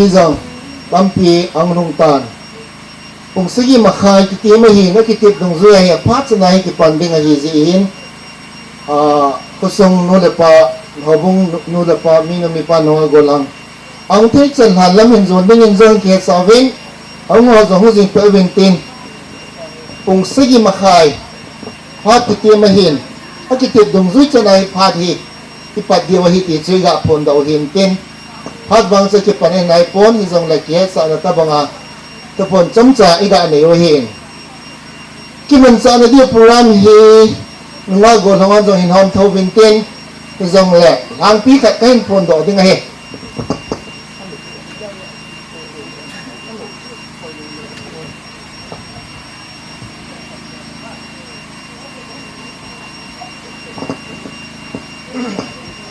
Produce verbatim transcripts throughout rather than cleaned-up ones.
Hijong, tampi ahung lhung tan. Pung sagi makhai kitim ahin, akitep dungjui ahi, aphat chan ahi kipan ding ahi jeh hin. Ah, khosung nu le pa, houbung nu le pa, minu mipa nunga gollhang. Ahung thei chan lhan lam hin jon dingin jong kihetsah uvin, ahung ho jong hung jing peh uvin tin. Pung sagi makhai, phat kitim ahin, akitep dungjui chan ahi phat hi, kipat diu ahi ti chu iga phondoh u hin tin. Phat vang chu kipan in naipon hijongle kihetsahna tabanga, taphon chomcha iga nei u hin. Kimanchahna diu program hi, nunga gollhang a jong hin hom tho uvin tin, hijongle, lhangpi khat kahin phondoh ding ahi.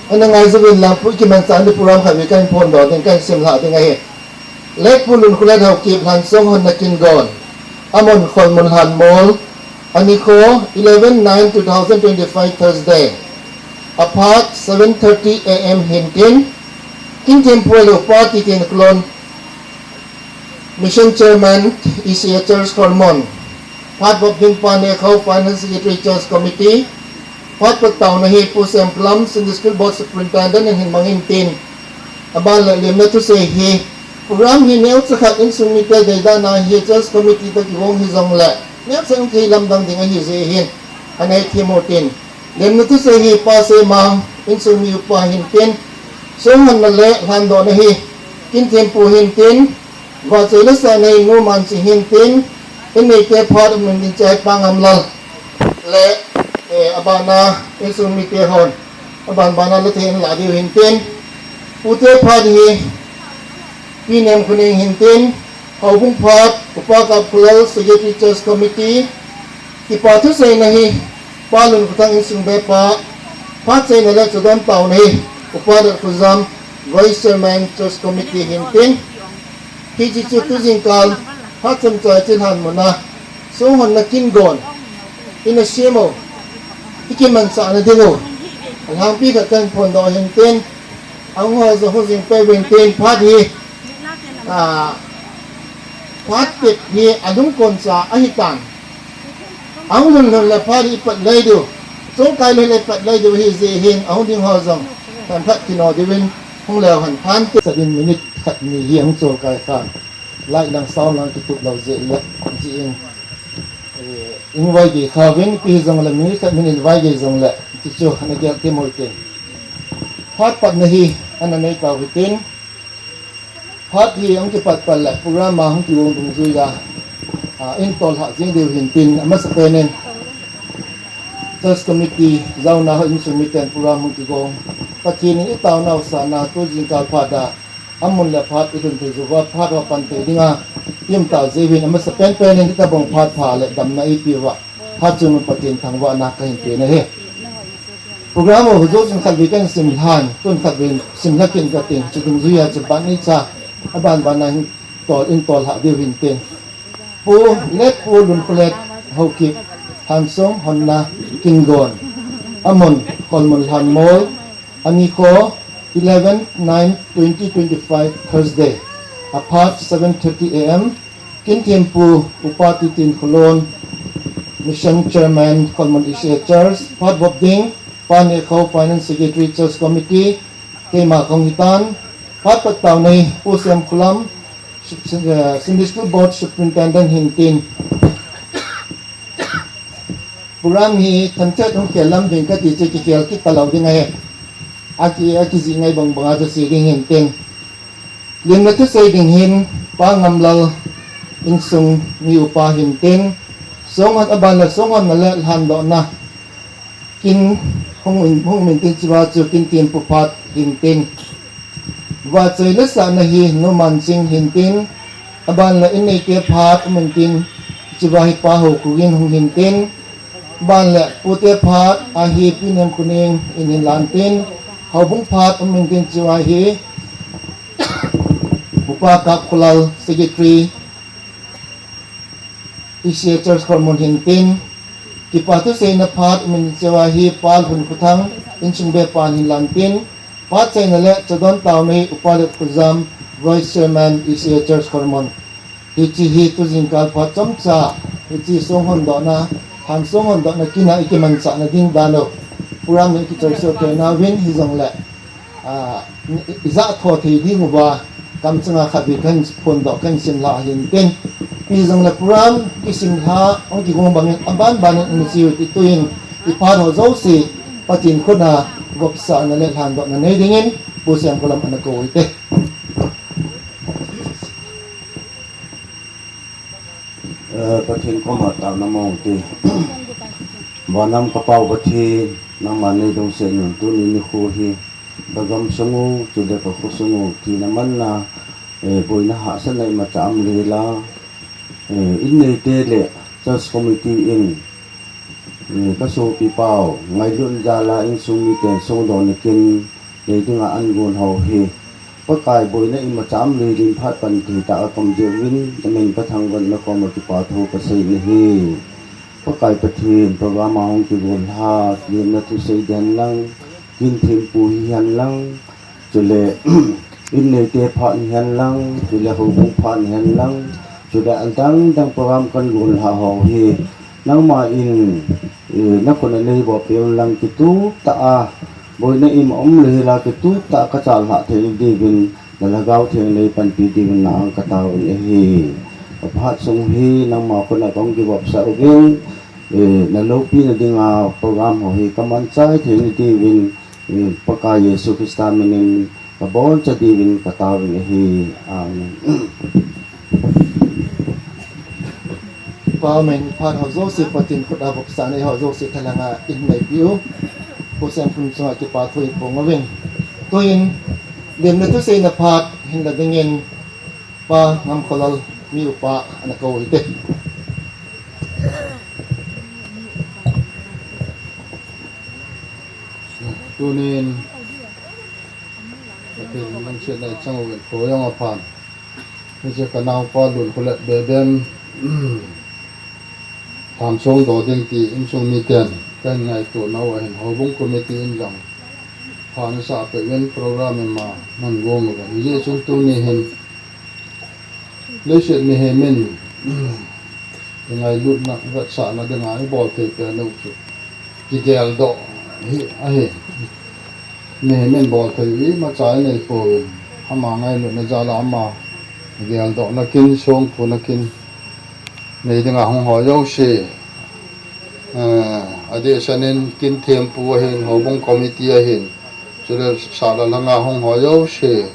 Ana ngaiji uvin lang, pu kimanchah ni program khat vei kahin phondoh ding, kahin simlhah ding ahi. Late Pu Lunkholet Haokip, lhansong honna kin gon. Amun Kholmun Lhanmol, anikho eleven nine two thousand twenty-five Thursday. Aphat seven thirty A M hin tin. Kin thempu le upa Titien Kholon, Mission Chairman, E C A Church Kholmun. Phat vop ding Pa Nekhao, Finance Secretary, Church Committee. Phat pataona hi Pu Semkholam, Sunday School Board Superintendent in hin mang in tin. Aban le lemna thusei hi, program hi neocha khat insung mite deidahna hi Church Committee toh kigong hijongle, neocha in thei lamdang ding ahi jeh hin, ana hethem u tin. Lemna thusei hi Pa Semang, insung mi upa hin tin. Songhonna le lhandohna hi, kin thempu hin tin. Vahchoi le sahna hi Nu Manching hin tin, in neite phat um in tin chai Pa Ngamlal. Le, eh, abana, insung mite hon, aban bana le thei in la diu hin tin. Pute phat hi, Pi Nemkhoning hin tin, houbung phat, Upa Kapkholal, Secretary Church Committee, kipa thuseina hi, Pa Lunkhothang insung be pa, phat seina le chadon taona hi, Upa Datkholjam, Vice Chairman Church Committee hin tin, Hiche chu tujingkal, phat chomcha chilhan muna, songhonna kin gon, ina sem u, ikimanchahna ding u, alhangpi khat kahin phondoh hin tin, ahung ho jong hung jing peh uvin tin, phat hi, ah, phat tep hi alungkoncha ahitan. Ahung lhun lhun le phat hi ipat lei diu, chongkai lhun le ipat lei diu ahi jeh hin, ahung ding ho jong, themkhat kino diuvin, hung leu hen phante. Sadin minute khat ni hi ahung chongkai khan. Light lang sound lang kitup lou jeh le, jeh in, eh, in vaigei kha uvin, ipi hijongle minute khat min in vaigei jongle, ti chu ana gel thim u hitin. Phat patna hi, ana nei tau hitin. Phat hi ahung kipat pat le program a hung kigong dungjui a, a, in tol hah jing diu hin tin, amasapen in Church Committee jaona ho insung miten program hung kigong. Pathen in itaonau sanga tujingkal phat a, amun le phat ilhun thei jou uva phat ho pan thei dinga, i um tau jeh uvin amasapen pen in itobang phat pha le damna eipeh uva, phat chung Pathen thangvahna kahin pe na ahi. Program u jou chun khatvei kahin simlhan, tun khatvei simlha kit kating, chu dungjuia chu ban neicha, aban ban a hin tol, in tol hah diu hin tin. Pu, Late Pu Lunkholet Haokip, Lhansong honna kin gon. Amun, Kholmun Lhanmol, anikho, eleven nine twenty twenty-five, Thursday, aphat seven thirty A M, kin thempu, Upa Titien Kholon, Mission Chairman, Kholmun E C A Church, phat vop ding, Pa Nekhao, Finance Secretary, Church Committee, keima kahung hitan, phat pat taona hi, Pu Semkholam, Su-, Su-, eh, Sunday School Board Superintendent hin tin. Program hi themchet hung khel lam ding kati chu kikhel kit talou ding ahi. Aki, akijih ngai bang banga chu sei ding hin tin. Limna thusei ding hin, Pa Ngamlal insung mi upa hin tin. Songhon aban le songhonna le lhandohna. Kin hung in, hung um in tin, chuva chu kin thempu phat hin tin. Vahchoi le sahna hi Nu Manching hin tin. Aban le in neite phat um in tin, chuva hi Pa Haokhogen hung hin tin. Aban le pute phat ahi Pi Nemkhoning in hin lan tin. Houbung phat um in tin, chuva hi Upa Kapkholal Secretary, E C A Church Kholmun hin tin, kipa thuseina phat um in, chuva hi Pa Lunkhothang insung be pan hin lan tin, phat seina le chadon taona hi Upa Letkholjam Vice Chairman, E C A Church Hormon. Hiche hi tujingkah phat chomcha, hiche songhon dohna, han songhon dohna kin a ikimanchah na ding dan u program na ikichoisoh kei nauvin hijongle, ah, ijah tho thei ding uva, kamchanga khatvei kahin phondoh kahin simlha ahin tin. Hijongle program kisimlha, hung kigong bangin, aban banin imu chiu hite. Tuin, iphat ho jouse, Pathen khut a vopsahna le lhandohna nei dingin, Pu Sengkholam ana kou hite. Eh, Pathen koma taona mong te. Vanlam ka Pau Pathen, nangma neidong sel un tuni nikho hi, ka gamsung u, chule ka khosung u, thina manna, eh, boina hahsatna imacha aum lheh a, eh, in neite le church committee in, eh, ka sopi pau, ngailut jal a insung miten songdohna kin, nei dinga ahin gon ho hi, Pakai boina imacha aum lheh in phat pan thei tah a ka um jeh uvin, namin ka thangvah na koma kipa thu ka sei nahi. Pakai Pathen, program a hung kigol lha, lemna thusei ding hen lang, kin thempu hi hen lang, chule, in neite phat hi hen lang, chule houbung phat hi hen lang, chule adang dang program kahin gol lha ho hi, nangma in, eh, na khut a nei bol peh un lang kitup tah a, boina imacha aum lheh a kitup tah a ka chalhah thei diuvin, na Lhagao Theng in nei panpi diuvin na-anga ka taovin ahi. Ka phat sung hi nangma khut a ka hung kivopsah uvin, eh, na loupina dinga program ho hi ka manchai thei diuvin, eh, Pakai Jesu Christa min in ka boncha diuvin ka taovin ahi. Amen. Pa, amen. Phat ho jouse Pathen khut a vopsahna eiho jouse thalheng a eihin neipeh u, Pu Sengkholam chunga kipa thu iphong uvin. Tuin, lemna thusei na phat hin la dingin, Pa Ngamkholal, mi upa, ana kou hite. Tunin, Pathen lungsetna ichang uvin, kho jong aphan. Hiche ka naopa Lunkholet Bebem, thansong doh ding ti insung miten kahin ngaito nau ahin, houbung committee in jong pha ana sah peh uvin program ima ana gong uvin. Hijeh chun tuni hin, leiset mihem in, kingailutna, vetsahna dinga ibol thei pen u chu kigeldoh hi ahi. Mihem in bol thei imacha inei pouvin, ama ngailutna jal a ama geldohna kin, songphuna kin, nei dinga hung ho jouse, eh, adehset in kin thempu ahin, houbung committee ahin, chule sahlam langa hung ho jouse,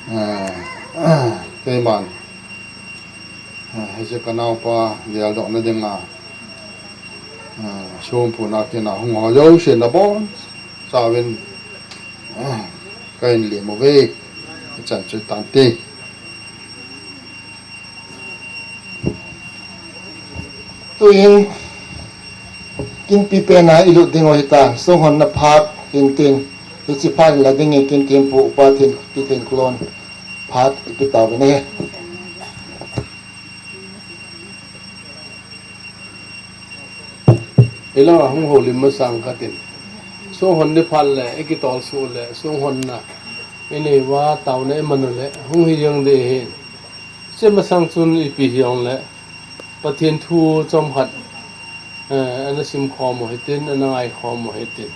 eh, keiman, eh, hiche ka naopa geldohna dinga, eh, songphuna kin a hung ho jouse nabonchauvin, eh, kahin lem uve, ichan chu tante. Tuin, kin pipen a ilut diu ahitan, songhonna phat hintin, hiche phat la dingin kin thempu upa Thenpi Thenkhulon phat ipi tauvin ahi. Ilanga hung houlim masang katin, songhon ni phat le ikitol suh le, songhonna inei uva taona iman u le hung hi jeng ding ahi. Hiche masang chun ipi hijongle Pathen thu chomkhat, eh, ana simkhom u hitin, ana ngaikhom u hitin.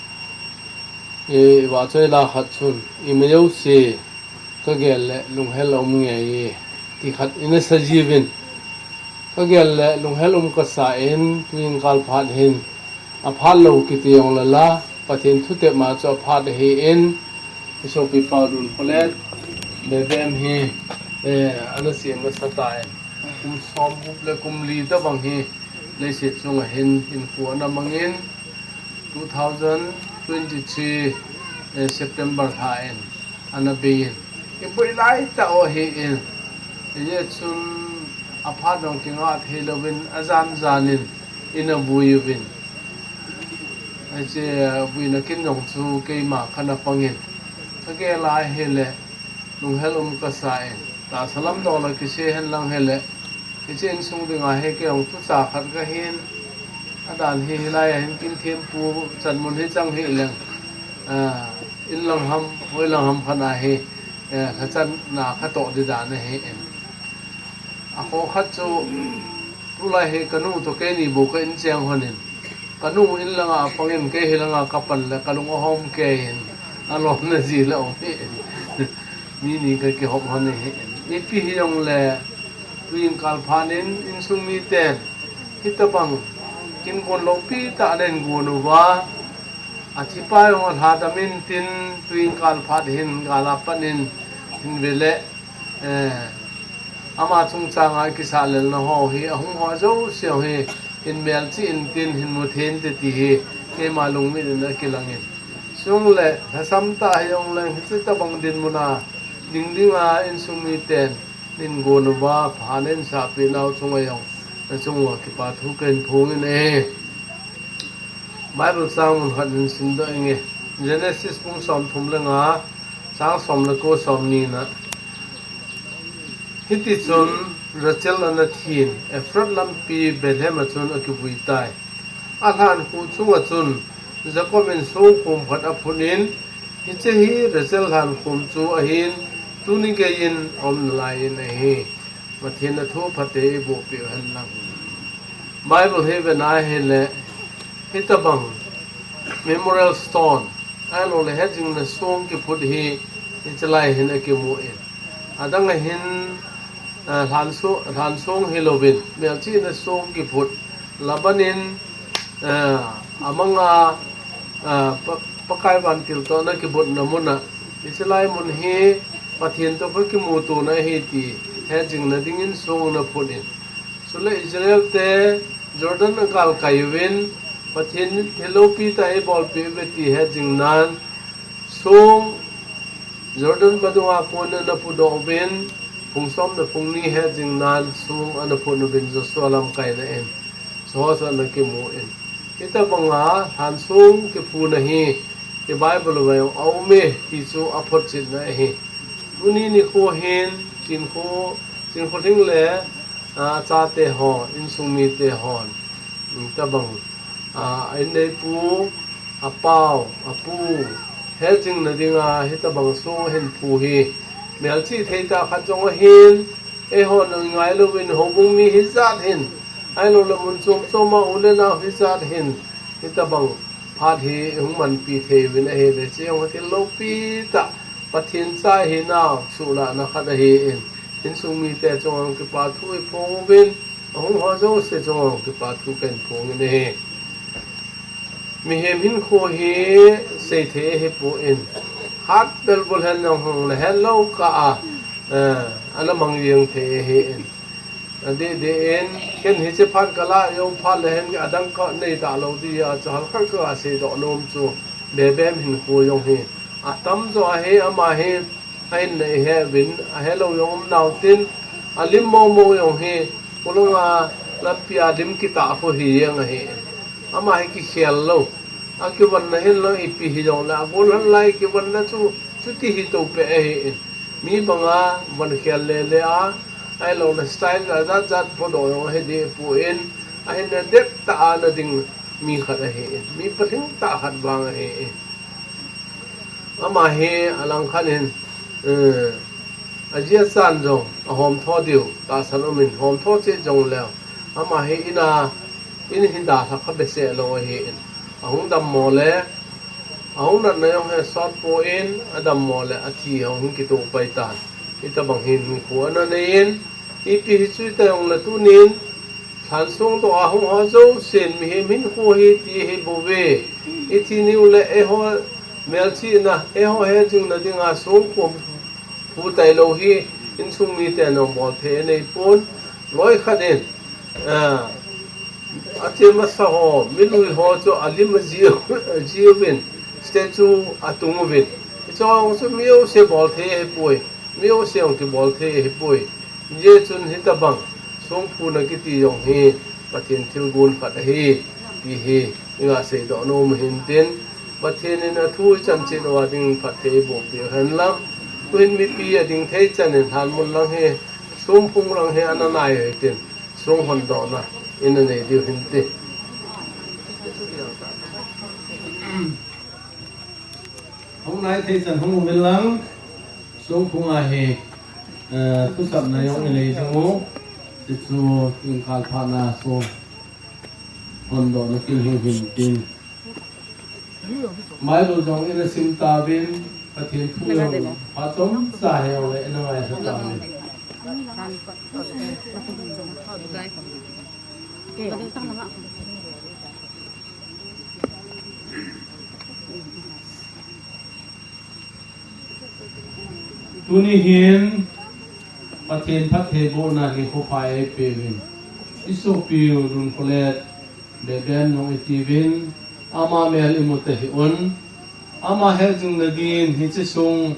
Eh, ivahchoi la khat chun, ima jouse kagel le lunghel aum nge e, ti khat ina sa jiuvin. Kagel le lunghel um kasa in, tuin kal phat hin, aphat lou kiti jongle la, Pathen thutep ma chu aphat ahin, isopipa Lunkholet Bebem hi, eh, ana sem masa tan. Kum somgup le kum li tabang hi, leiset chunga hin hinkho ana mangin, two thousand twenty-three, eh, September lha in, ana bei in. Iboi lai tah u ahin. Hijeh chun aphat jong kinga thei louvin, ajan jan in ina vui uvin. Hiche, eh, vuina kin jong chu keima kana pangin. Kagel a hile, lunghel um kasa in. Tahsa lam dol a kisei hen lang hile, hiche insung dinga hi kei jong tucha khat kahin. Adan hi hilai a hin kin thempu chan mun hi chang hih leng, ah, in lang ham, hoi lang ham khat a hi, eh, lhachatna katoh di dan ahi in. Akho khat chu, tulai hi kanu toh keini bou ka in cheng hon in. Kanu in langa apang in kei hi langa kapan le kalung ahom kei in. Alom na ji le om hi in. Mi ni kakihop hon hi in. Ipi hijong le, tuin kal phat in insung miten hitabang kin gon loupi tah nen gon uva. Athipa jong alhadam in tin tuin kal phat hin gal apan in hin vele, eh, ama chungchanga kisah lelna ho hi, ahung ho jouse hi, hin melchih in tin hin mu thei inte ti hi, keima lungmit in akilang in. Chule, lhasam tah hijong leng, hiche tabang dinmun a, ding dinga insung miten, nin gon uva, pha nen sahpi nau chunga jong, na chung uva kipa thu kahin phong in e. Bible chang mun khat in simdoh inge. Genesis bung somthum le nga, chang som le ko, somni na. Hiti chun Rachel ana thin, Ephrath lampi Bethlehem a chun akivui tai. Alhan khu chunga chun Jacob in songkhom khat aphut in, hiche hi Rachel lhan khom chu ahin, tuni geiyin aum nalai in ahi. Pathen athu aphate eiboh peh u hen lang. Bible hi vena hile, hitabang memorial stone, ahilou le hetjingna song kiphut hi, hichelai hin akimu in. Adang ahin, eh, lhan so-, lhan song hilouvin, melchihna song kiphut, Laban in, eh, amanga, eh, Pa-, Pakai vantil toh ana kibotna mun a, hichelai mun hi Pathen toh kakimuto na ahi ti, hetjingna dingin song ana phut in. Chule Israel te Jordan agalkai uvin, Pathen in thil loupi tah eibolpeh uve ti hetjing nan, song Jordan vadung a kon ana phudoh uvin, phung som le phung ni hetjing nan, song ana phut uvin Joshua lamkaina in, Joshua ana kimu in. Hitabanga lhan song kiphuna hi, i Bible uva jong aume ti chu aphotchetna ahi. Tuni nikho hin, Chinkho, Chinkho Lhing le, a, achate ho, insung mite hon, hitabang, a, a inneipu, apau, apu, hetjingna dinga hitabang song ahin phu hi, melchih thei tah khat jong ahin, eihon ngailouvin houbung mi hijat hin, ahilou le mun chom chom a u le nao hijat hin, hitabang phat hi hung manpi thei uvin ahile, hiche jong thil loupi tah, Pathen cha hinau suhlahna khat ahi in, insung mite chunga jong kipa thu eiphong uvin, ahung ho jouse chunga jong kipa thu kahin phong in ahi. Mihem hinkho hi seithei ahipoi, hat bel bul hen jong hung le hetlou kah a, eh, ana mang jeng thei ahi in. Adeh deh in, ken hiche phat kalah jou phat le hen adang kanei talou dia chu halkhat kaseidoh nom chu, Bebem hinkho jong hi atamjo ahi, ama hi a inna iheuvin, ahelou jong um nau tin, alim momo jong hi, khulanga lampia lim kitah khu hi jeng ahi in. Ama hi kikhel lou, akivonna hinlou ipi hijongle, agol lhan lai kivonna chu, chuti hi toupeh ahi in. Mi banga von khel lele a, ahiloule style jat jat phodoh jong ahi deh poi, ahinna dep tah a ana ding mi khat ahi in, mi palhing tah khat vang ahi in. Ama hi alangkhat in, eh, aji achan jong ahomtho diu tahsan um in, homtho cheh jongleu, ama hi ina, in hi dalha kha behseh lou ahi in, ahung dammo le, ahung natna jong hi asot poi, adammo le athi hung kitoh pai tan. Hitabang hin hinkho ana nei in, ipi hichu hita jongle tunin, lhan song toh ahung ho jousen mihem hinkho hi ti ahibouve. Ithi niu le eiho melchihna, eiho hetjingna dinga songkhom phu tailou hi, insung miten jong bolthei aneipon, loikhat in, ah, ache masa ho, milui ho chu alim ajiu, ajiuvin, statue atung uvin. Hiche jong chu mi jouse bolthei ahipoi, mi jouse jong kibolthei ahipoi. Hijeh chun hitabang songphuna kiti jong hi Pathen thilgon khat ahi, ti hi inga seidoh nom u hintin, Pathen in athu ichan cheh uva ding phatthei eiboh peh u hen lang. Tuhin mipi ading thei chan in lhanmun lang hi, songphung lang hi ana nai u hitin, song hondohna ina nei diu hinte. Hung nai thei chan hung uvin lang. Songphung a hi, eh, thusapna jong inei jing u, tichu tuingkal phat na song hondohna kin hung hin tin. Bible jong ina sim tauvin, Pathen thu jong phat chomcha hijong le ina ngaisah tauvin. Tuni hin Pathen phattheibohna hi khopha eipeuvin, i sopiu Lunkholet Beben jong itiuvin, ama mel imu tahih un. Ama hetjingna din hiche song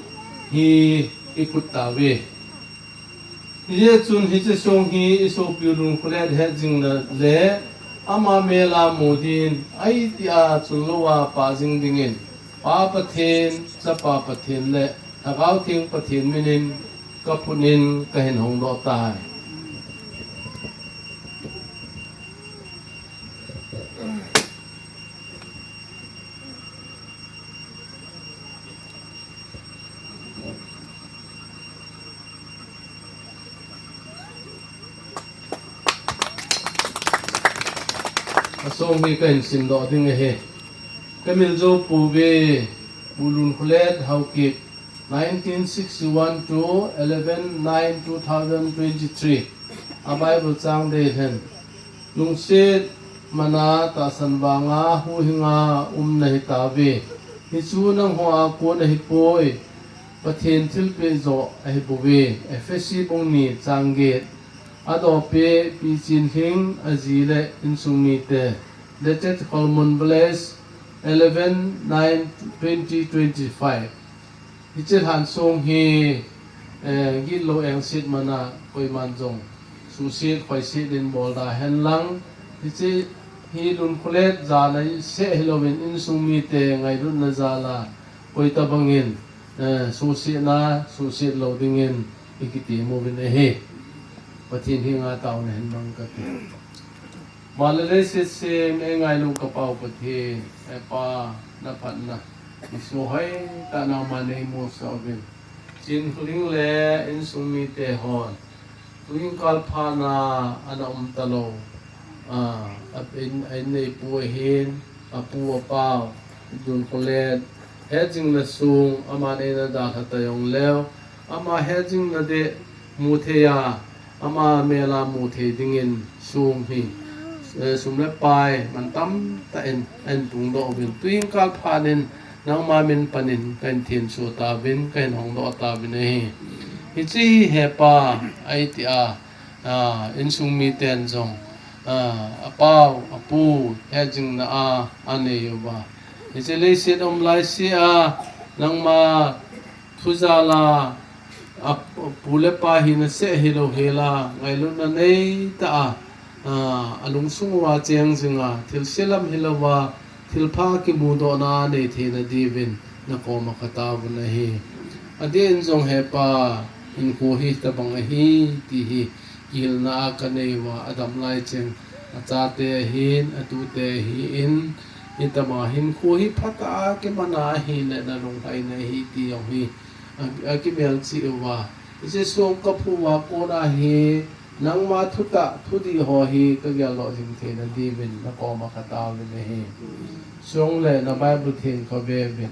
hi iphut tauve. Hijeh chun hiche song hi i sopiu Lunkholet hetjingna le ama mel a mu din, ahi tia chunlou a pah jing dingin, Pa Pathen, Chapa Pathen le Lhagao Theng Pathen minin kaphut in kahin hongdoh tai. Asong hi kahin simdoh ding ahi. Kamil jou pouve, Pu Lunkholet Haokip, nineteen sixty-one to eleven nine two thousand twenty-three. A Bible chang dei hen. Lungset mana tahsan vanga huhhinga umna hitauve. Hichu nangho a kon ahipoi, Pathen thilpeh joh ahibouve. Ephesi bung ni chang get. Adopi Pi Chinlhing, aji le insung mite. Dated Kholmun Village, eleven nine twenty twenty-five. Hiche lhan song hi, eh, gitlou engset mana koiman jong suhset khoiset in bol da hen lang. Hiche hi Lunkholet jal a seh hilouvin insung mite ngailutna jal a koi tabangin, eh, suhsetna, suhset lou dingin ikiti uvin ahi. Pathen henga taona hin mang kati. Van le leiset sem eingailu ka Pau Pathen, e Pa, na phatna, Jesu hoitah nangman neimusah uvin. Chinlhing le insung mite hon, tuingkal phat na ana um talou, a, a in, a inneipu ahin, apu apau, Lunkholet, hetjingna song, aman eina dalha ta jongleu, ama hetjingna ding mu thei a, ama mel a mu thei dingin song hi, eh, sum le pai mantam tah in ahin tungdoh uvin. Tuingkal phat in nangma min panin kahin thensah tauvin, kahin hongdoh tauvin ahi. Hiche hi he Pa, ahi tia, a, insung miten jong, a, apau, apu, hetjingna a, anei uva. Hiche leiset um laisea, nangma thu jal a, a, pu le pa hina seh hilou hela, ngailutna neitah a, a, alungsung uva cheng jinga, thilse lam hilouva, thilpha kimudohna anei theina diuvin, nakoma kataovin ahi. Adeh in jong he Pa, hinkho hi tabang ahi, ti hi, kihilna a kanei uva, adam lai cheng, achate ahin, atute ahin, hitobang hinkho hi phatah a kimana ahile nalunglhaina ahi ti jong hi, a, akimelchih uva. Hiche song kaphu uva kona hi, nangma thutah, thudih ho hi kageldoh jing theina diuvin, nakoma kataovin ahi. Chule na Bible theng kave uvin.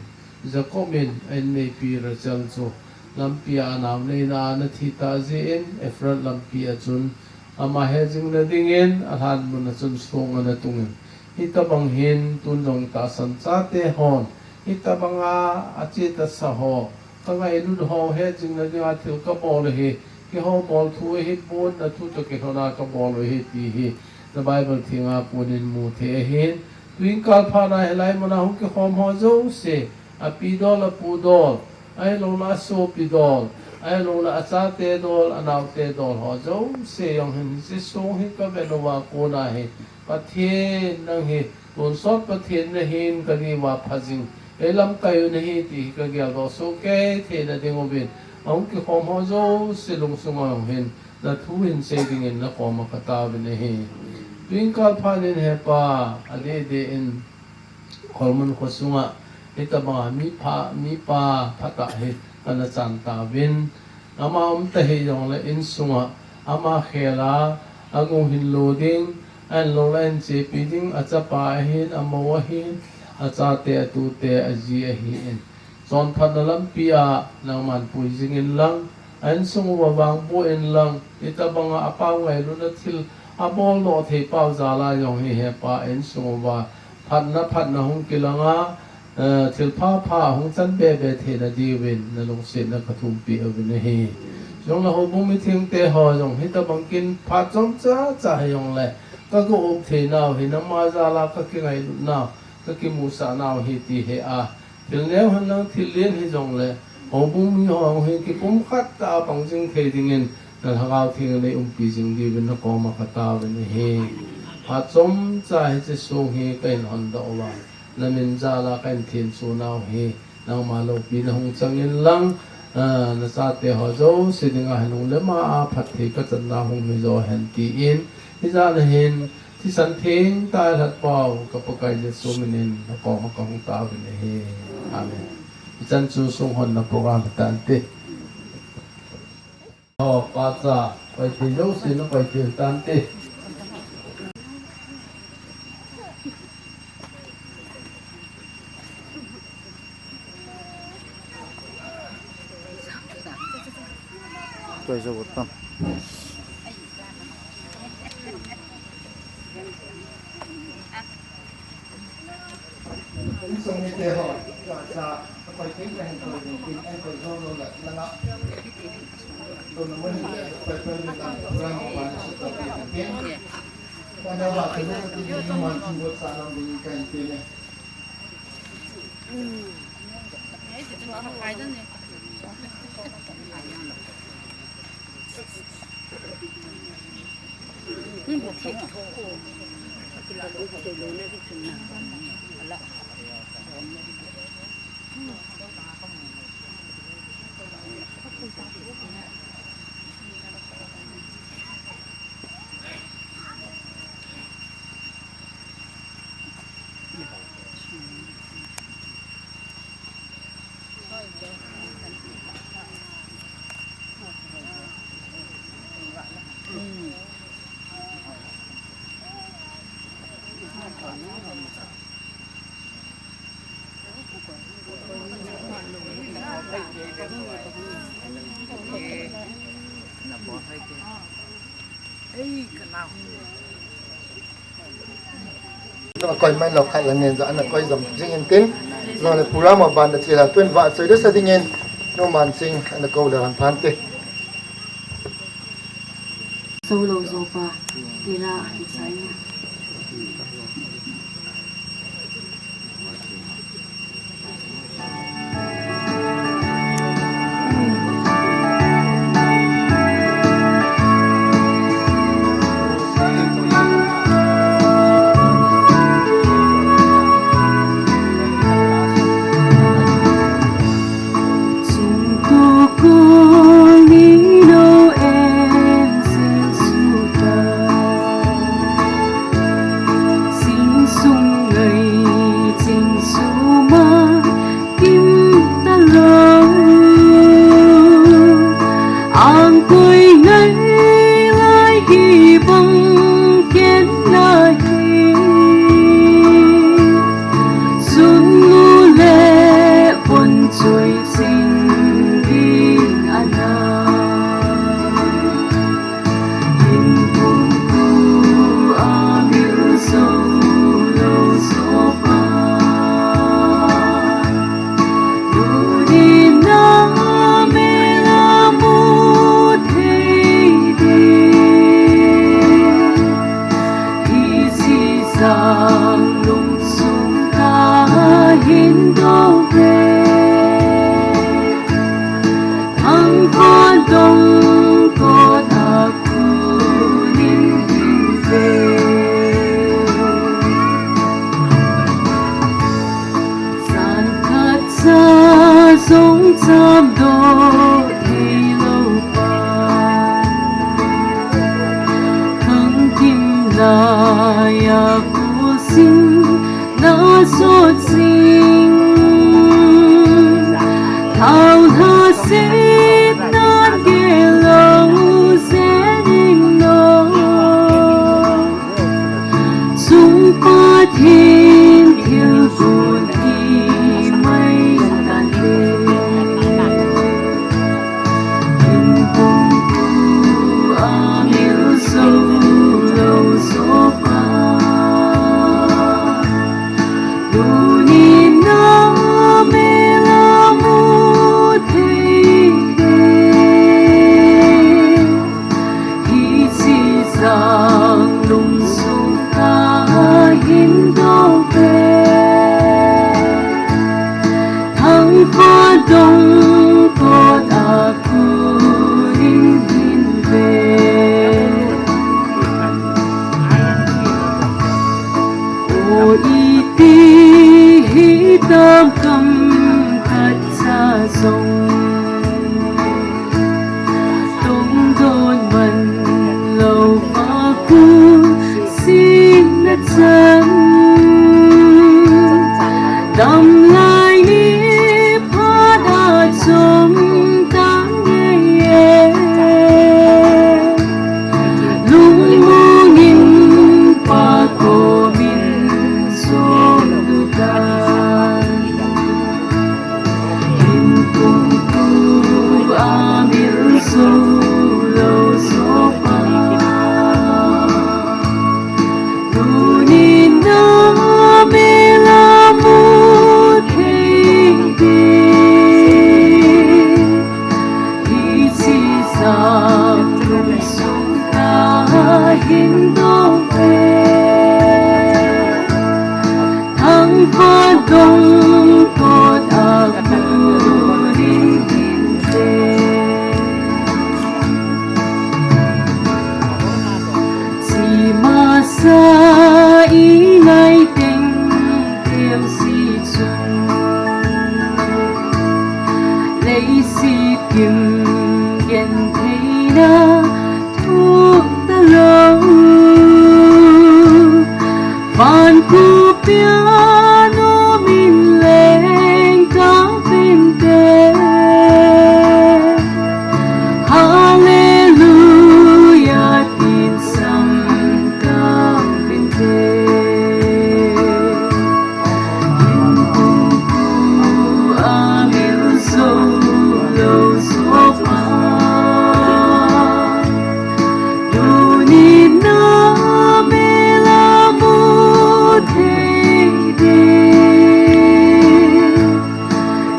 Jacob in a inneipi Rachel chu lampi a anao neina a ana thi tah jeh in, Ephrath lampi a chun ama hetjingna dingin alhan mun a chun song ana tungin. Hitobang hin tun jong tahsan chate hon, hitobang a ache tasa ho, kangailut ho hetjingna dinga thil kabol u hi, keiho bol thu ahipon, na thu toh kilhona kabol u ahi ti hi, na Bible thenga konin mu thei ahin, tuingkal phat na hilai muna hung kikhom ho jouse, api dol, apu dol, ahilouleh asopi dol, ahilouleh achate dol, anaote dol ho jouse jong hin, hiche song hi kavet uva kona hi, Pathen nang hi, tonsot Pathen nahin, kani uva pha jing, eilamkai u nahi ti hi kageldoh soh kei theina diuvin, ahung kikhom ho jouse lungsung a jong hin, na thu hin sei dingin nakoma kataovin ahi. Tuingkal phat in he Pa, adeh deh in, Kholmun kho sunga, Hitabanga mi pha, mipa phatah hi kana chan tauvin. Ama um tahih jongle insunga ama khela, agong hin lo ding, ahin lo la ahin chepi ding, achapa ahin, amou ahin, achate, atute, aji ahin. Chonphatna lampia nangman pui jingin lang, a insung uva vangboh in lang, hitabanga apao ngailutna thil abol doh thei pao jal a jong hi hepa insung uva phatna, phatna hung kilanga, eh, thil pha pha hung chan be be theina diuvin nalungsetna kathumpi uvin ahi. Jong na houbung mithengte ho jong hitabang kin phat chomcha cha hijongle, kago up theinau hi nangma jal a kakingailutnau, kakimusah nau hi ti hea, thil neo henlang thil len hijongle, houbung mi ho hi kipumkhat tah a pang jing thei dingin, na Lhagao Theng in nei umpi jing diuvin nakoma kataovin ahi. Phat chomcha hiche song hi kahin hondoh uva, namin jal a kahin thenso nau hi, nangma loupina hung changin lang, ah, nachate ho jouse dinga hin lunglema a phatthei kachan nau hung hijo hen tin, hijat a hin, thisan theng tah a lhatpau ka Pakai Jesu minin nakoma kahung taovin ahi. Amen. Hichan chu songhonna program hitante. Ho, pacha, paithei jouse napaithei tante. Koi mai lou khat la nen jo ana koi jom jing in tin. Jong le program a ban da chila tun va choi da sa dingin, nu Mansing ana kou le han phan te. Solo jo pa, tila, isai. Dong kot a kunin hin ve. O iti hi tam kam khat cha zong. Dong don man lo pa ku sin na chan. Dam lai ni phat a chom ta ngei e. Lungmong in pa ko min som du ta. In kung tu a mil so lo so pa. Tunin na mela mu thei te. Hichi sa lungsung ka hin dong ve. Thangvah dong kot a kunin hin ve. Chi masa i nai teng tel si chun. Lei si kim gen theina thu ta lo. Van ku piano min leng ka pin te. Hallelujah, tin sam ka pin te. In kung ku a mil so lo so pa. Tunin na mela mu thei te.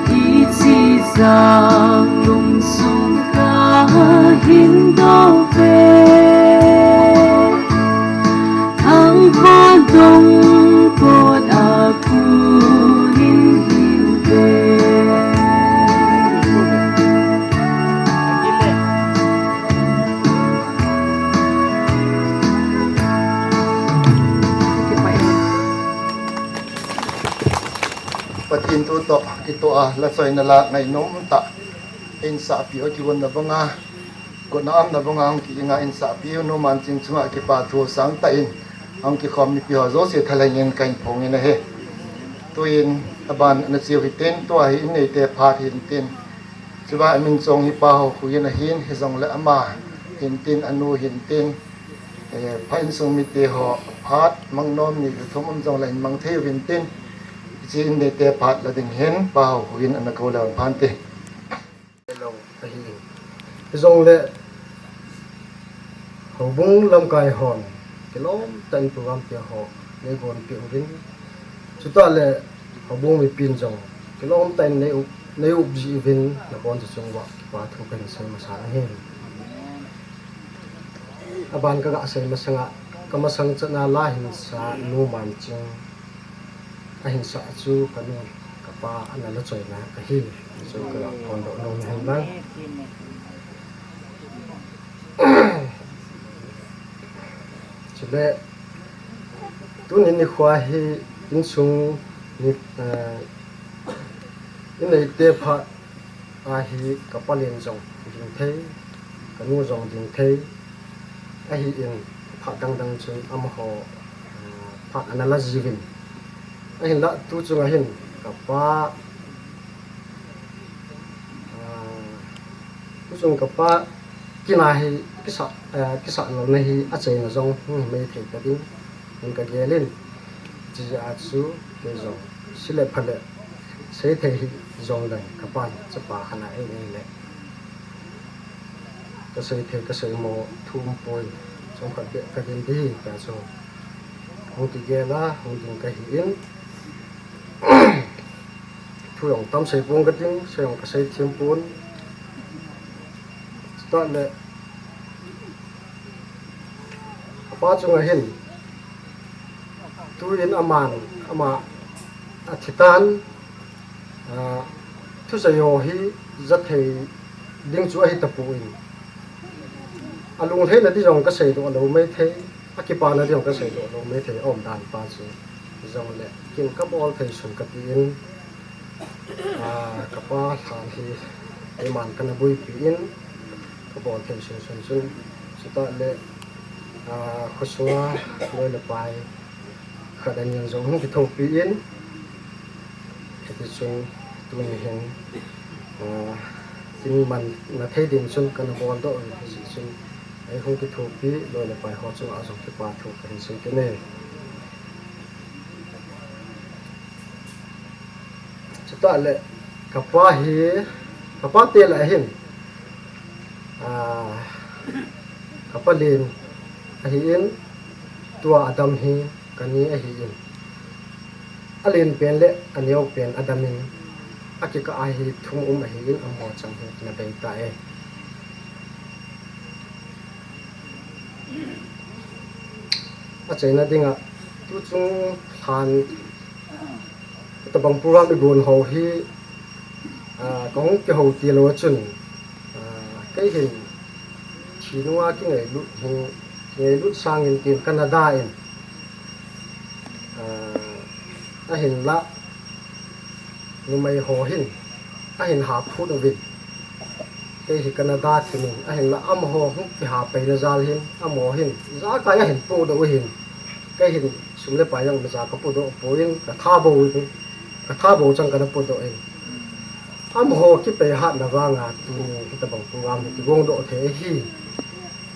Hichi sa lungsung ka hin dong ve. Thangvah dong kot a kunin hin ve. Pathen thu toh kitoh a, la soi na la ngainom tah. Insahpi u kivon na banga, kona am na banga hung ki inga insahpi u nu man ching chunga kipa thu sang tah in, hung kikhom mipi ho jouse thalheng in kahin phong in ahi. Tuin aban na chiu hitin, tua hi in neite phat hintin. Chuva min chong hi Pa Haokhuin ahin, hijongle ama hintin, anu hintin. Eh, pha insung mite ho phat mang nom ni thum um jongle in mang thei uvin tin. Hichi in neite phat la ding hin Pa Haokhuin ana kou le phan te. Lo ahi. Hijongle houbung lamkai hon kilom tah in program te ho nei gon pe uvin. Chutah le houbung mipin jong kilom tah in nei up, nei up ji uvin, nabon chunga kipa thu kahin sei masa ahi. Aban ka ga sei masanga, ka masang chana la hinsa nu man ching. Ahinsa chu ka nu ka pa ana la choina ahi. Chu ka ga phondoh nom hen lang. Chule, tuni nikho hi insung ni, eh, in neite phat ahi, ka pa len jong ding thei, ka nu jong ding thei, ahin phat dang dang chun amaho, eh, phat ana la jiuvin. Ahinla tu chunga hin ka pa, eh, tu chung ka pa kina hi kisa, eh, kisa lona hi achaina jong hung hi mai thei ta ding. Hung ka gel in, chijeh a chu kei jong, sei le pha le, sei thei hi jong leng ka pan, chapa khat a ei ei le. Ka sei thei, ka sei mo, thu um poi, chomkhat beh ka gel ding hi, tia chu. Hung kigel a, hung ding ka hi in. Thu jong tam sei pon ka ding, sei jong ka sei thim pon. Chutah le, apa chunga hin, tuin aman, ama athi tan, ah, Thusei ho hi jathei ding chu ahi tapon, alunglheina ding jong kasei doh lou maithei, akipana ding jong kasei doh lou maithei, aum dan pa chu. Jongle kin kabol thei sun kati in, ah, kapa lhan hi keiman kana boipi in, kabol thei sun sun chun, chutah le, ah, khosunga loi le pai khat ani jong hung kithopi in, hiti chun tuni hin, ah, kin manna thei ding chun kana bol doh in, hiti chun ei hung kithopi loi le pai ho chunga jong kipa thu kahin sei kit e. Chutah le kapa hi, kapa te lah hin, ah, kapa len ahi in, tua adam hi kani ahi in, alen pen le aneo pen adam in, akikah a hi thum um ahi in, amaho chang hi nadei tai. Achaina dinga, tuchung lhan, hitabang program igon ho hi, ah, kahung kihou ti lou chun, ah, kei hin thi nunga kingailut hi, kingailut sangin tin kana da in, ah, ahinlah numei ho hin, ahin ha phut uvin. Kei hi kana da thim in, ahinlah amaho hung kiha peina jal hin, amaho hin, jakai ahin podoh u hin. Kei hin sum le pai jong imacha kapodoh poi, katha bou, katha bou chang kana podoh in. Amaho kipei hatna vanga tuni hitabang program hi kigong doh thei ahi.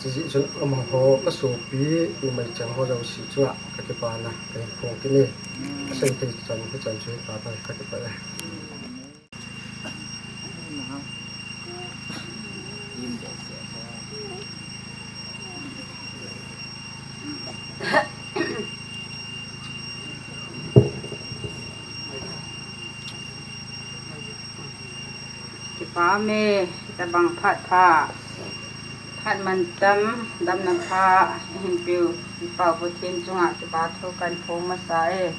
Chujeh chun amaho kasopi numei cheng ho jouse chunga kakipana kahin phong kit e. Asei thei chan, hichan chu hita tan, kakipah e. Kipa me, hitabang phat pha, phat mantam, damna pha ihin peh u, i Pau Pathen chunga kipa thu kahin phong masa e.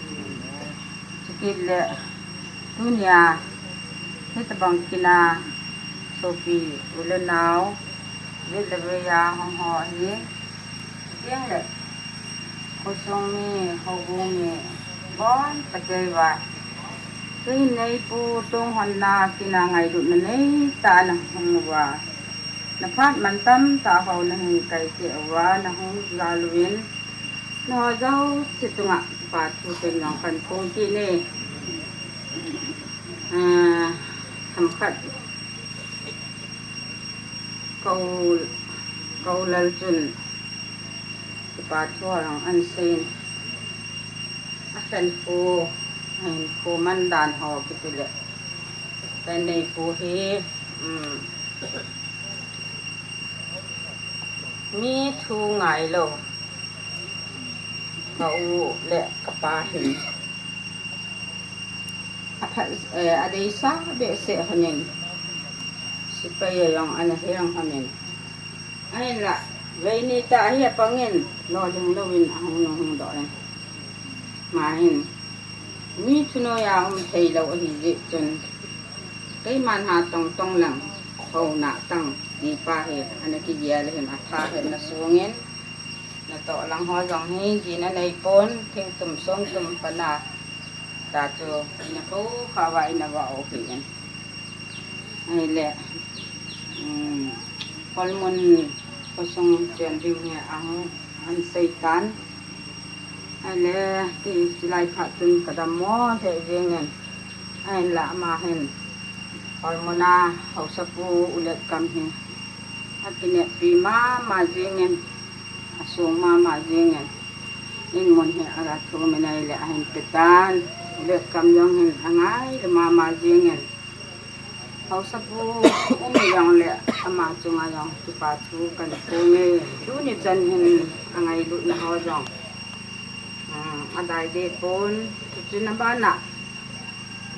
Chukit le, tunia hitabang kin a sopi u le nao, vet le vei a hung ho hi, chuteng le khosung mi, houbung mi, bon tah kei uva, kei neipu Tonghon na kin a ngailutna neitah a nahung uva, na phat mantam tah ho nahin kai cheh uva, nahung jal uvin, nangho jouse chunga kipa thu ken jong kahin phong kit e. Ah, themkhat ka u, ka u Lal chun kipa thu jong ahin sei in, akhenkho, ahinkho man dan ho kiti le, ka neipu hi, um, mi thu ngai lou, ka u le ka pa hin aphat, eh, adeisah behseh lhon in, sepai a jong ana heng lhon in, ahinlah veini tah hi apang in, lolhing louvin ahung nung hung doh in, ama hin mi thunoi a um thei lou ahi jeh chun, keiman hatong tong lang, houna tang, ti pa hi ana kigel in, atha hetna sung in, natoh lang ho jong hi jin anei pon, thingtum songtum pana ta chu ina kho kha uva ina vah u ahi in. Ahile, um, Holmun khosung chen ding hi ahung, ahin sei tan. Ahile, ti, chulai phat chun ka dammo lheh jeng in. Ahinlah ama hin Holmun a haosapu U Letkam hi akineppi mama jeng in, asung mama jeng in, in mun hi aga thum in ahile ahin pe tan. U Letkam jong hin angailu mama jeng in, haosapu um jong le ama chunga jong kipa thu kahin phong e. Tuni chan hin angailutna ho jong, um, adai deh pon, chuchun abana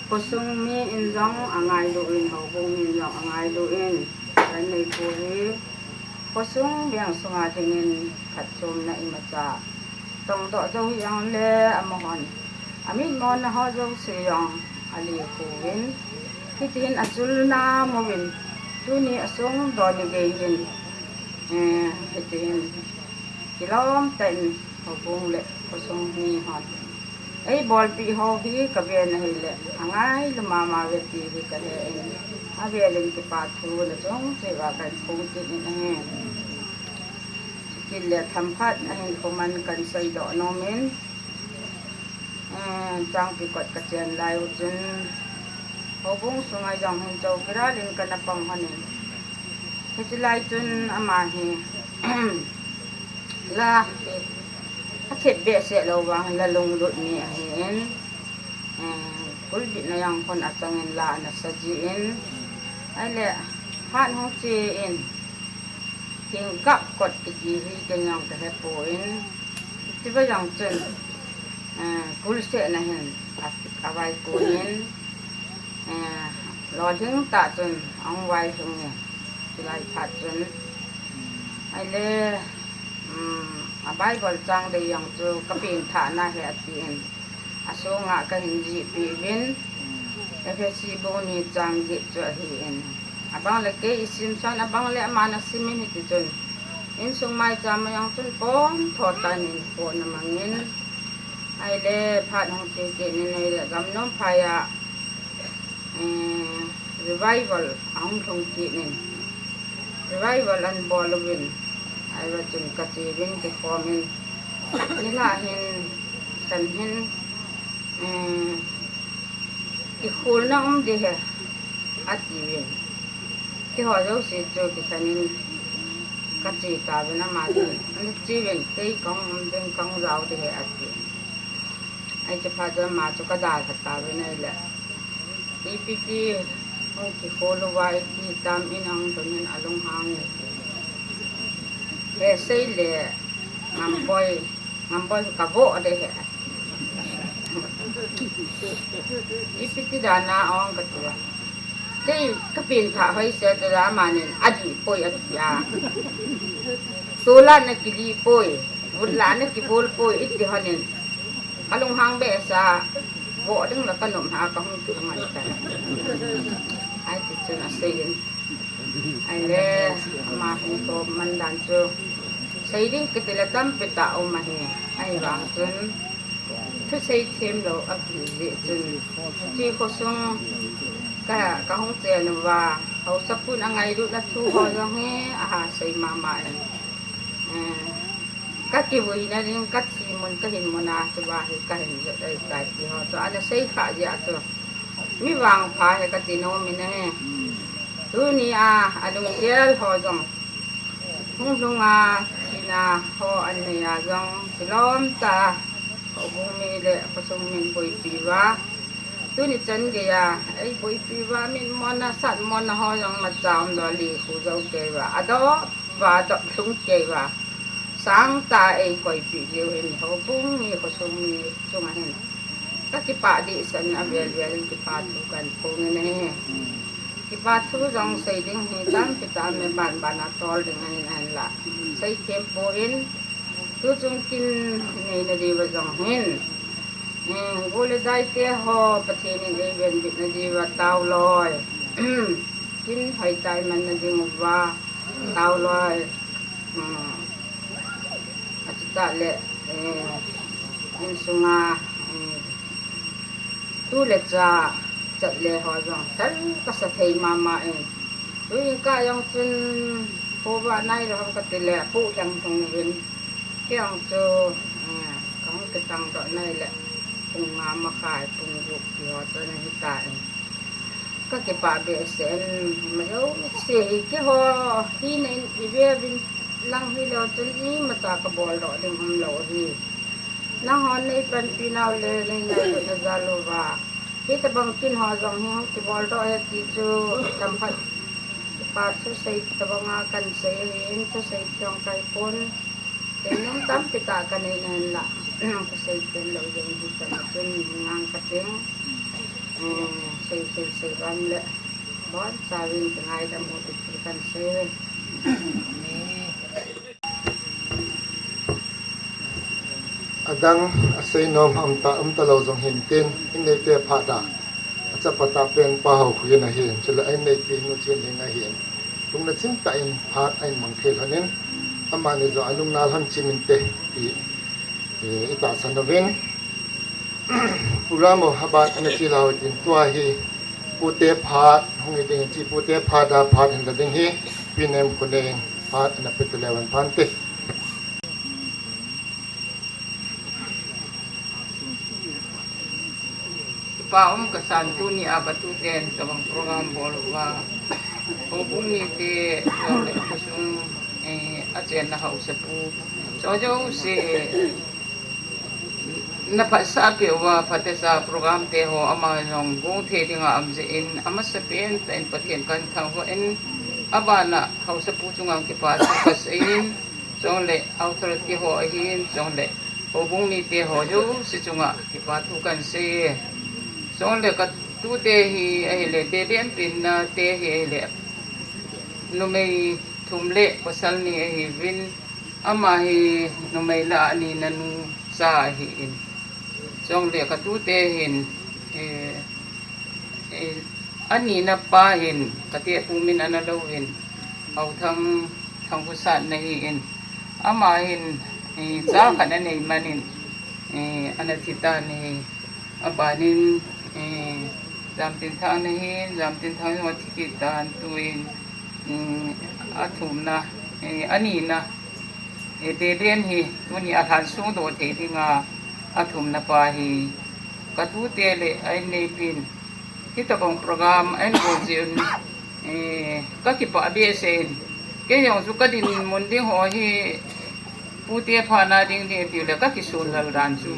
khosung mi in jong angailu in, houbung mi in jong angailu in, ka neipu hi khosung veng sunga dingin phatchomna imacha tongdoh jou hih jongle amahon amitmona ho jouse jong alikhu uvin, Hitihin achulna muvin, tuni asung doni gei hin, eh, hitihin kilom tah in houbung le khosung mi hon eibolpeh ho hi kaven ahile, angailum mama uve ti hi kahen, avelin kipa thu nachung cheh uva kahin phong kit in ahi. Chukit le themkhat ahin khoman kahin seidoh nomin, eh, Changpi kot kachen lai u chun, houbung sunga jong hin chowkidar in kana pang lhonin, hiche lai chun ama hi la hi athet behseh lou vang la lunglut mi ahin, eh, kulbitna jong khun achangin la ana sa jin, ahile phat hung che in, thingkap kot kiti hi ken jong kahepon, hicheva jong chun, eh, kulsetna hin a, avaikon in, eh, lolhing tah chun ahung vailhung in, chulai phat chun, ahile, um, a Bible chang dei jong chu kapengthahna ahi atin, asunga kahin jihpeh uvin, Ephesi bung ni chang get chu ahin, abang le kei isim son, abang le aman asimin, hitichun insung maicham a jong chun pontho tah in hinkho ana mangin, ahile phat hung che kit in, ahile gamnomphai a, eh, revival ahung lhung kit in, revival ana bol uvin, ahivang chun kache uvin kikhomin, nilhah hin, khan hin, eh, kikholna um ding ahi, atiuvin, keiho jouse chu kikhan in kache tauvin, ama chun ana che uvin, kei kahung um ding, kahung jao ding ahi, ati. Ahi, chuphat chun ama chu kadalha tauvin ahile, ipi ti hung kikhol uva iti tam in ahung lhun in alunghang in, he sei le Ngamboi, Ngamboi kavoh ding ahi. Ipi ti dan a ong kati a, kei kapengthah hoise tile, amanin adih poi ati a, tol a ana kilih poi, vut la ana kibol poi iti lhonin, alunghang behseh a, voh ding la kanom a kahung kilungan tai, ati chun aseiyin. Ahile ama hinkho mandan chu sei ding kiti le tampi tah um ahi, ahivang chun thusei themlou ahi jeh chun, hiche khosung ka, kahung chen uva, haosapun angailutna thu ho jong hi aha sei mama in, eh, kakivuina ding, kathi mun, kahin mun a, chuva hi kahin jot ahitai ti ho chu ana seikhah jeh a chu, mi vangpha ahi kati nom in ahi. Tunia alunggel ho jong, hunglhung a thina ho anei a jong, kilom tah a houbung mi le khosung min boipi uva, tuni chan geiya eiboipi uva, mitmona, satmona ho jong imacha umlou, lekhu jou kei uva, adoh uva, adoh lhung kei uva, sangtah a eikoipeh jeh u hin, houbung mi, khosung mi chunga hin kakipah dehset in, avel vel in kipa thu kahin phong in ahi. Kipa thu jong sei ding hi tampi tah um e, ban ban a tol ding ahin, ahinla sei them poi, tuchung kin neina diuva jong hin, eh, gol le daite ho Pathen in eivenbitna diuva taoloi, kin hoitah a imanna diuva taoloi, um, achutah le, eh, insunga, eh, tu le cha, chat le ho jong thal kasa thei mama in, tu jingkah jong chun khovah nailou ham kati le, apoh lheng lhung uvin, kei jong chu, eh, kahung kitang doh nai le, pung nga makhai, pung gup ti ho chu ana hitan, kakipah behseh in, ima jouse hi keiho hina in ive uvin lang hilou chun imacha kaboldoh ding umlou ahi. Nanghon neipanpi nau le neingailutna jal uva, hitobang kin ho jong hi hung kiboldoh e ti chu, themkhat kipa thusei tobanga kahin sei ahin, thusei jong kahipon, keinom tampi tah kanei nahin la, kasei pen lou jeng hichan chun ngang kating, eh, sei sei sei ram le, bonchauvin kingaidam u ti kahin sei. Adang asei nom um ta, um talou jong hintin, inneite phat a, Chapa tah pen Pa Haokhoin ahin, chule a inneipi Nu Chinlhing ahin, lungna chimtah in phat ahin mang thei lhonin, amani jong alungna lhon chim inte ti, eh, itahsan uvin. Program u aban ana chil hou hitin, tua hi pute phat hung hi ding, hiche pute phat a phat hin la ding hi Pi Nemkhonein phat ana pe taleu hen. Phante. Kipa um kasan, tuni a katuten tabang program bol uva, houbung mite, chule khosung, eh, achenna haosapu, chule jouse, naphatsah peh uva, phatecha program te ho ama jong gong thei dinga aum jeh in, amasapen tah in Pathen kathangvah in, abana haosapu chunga kipa thu kasei in, chule authority ho ahin, chule houbung mite ho jouse chunga kipa thu kahin sei e. Chule katute hi ahile, Beben penna te hi ahile, numei thum le pasal ni ahiuvin, ama hi numei lah a anina nu cha ahin. Chule katute hin, eh, eh, anina pa hin, kate pu min ana louvin, Haothang, Thangkhosat ana hin, ama hin, eh, cha khat anei manin, eh, ana thi tan ahi. Abanin, eh, Jamtinthang ana hin, Jamtinthang jong athi kit tan, tuin, mm, athumna, eh, anina, eh, Beben hi tuni a lhansung doh thei dinga athumna pa hi, katute le a inneipin hitabang program ahin bol jeh un, eh, kakipah behseh in. Kei jong chu kadinmun ding ho hi, pute phatna ding ding tiu le kakisol lal dan chu,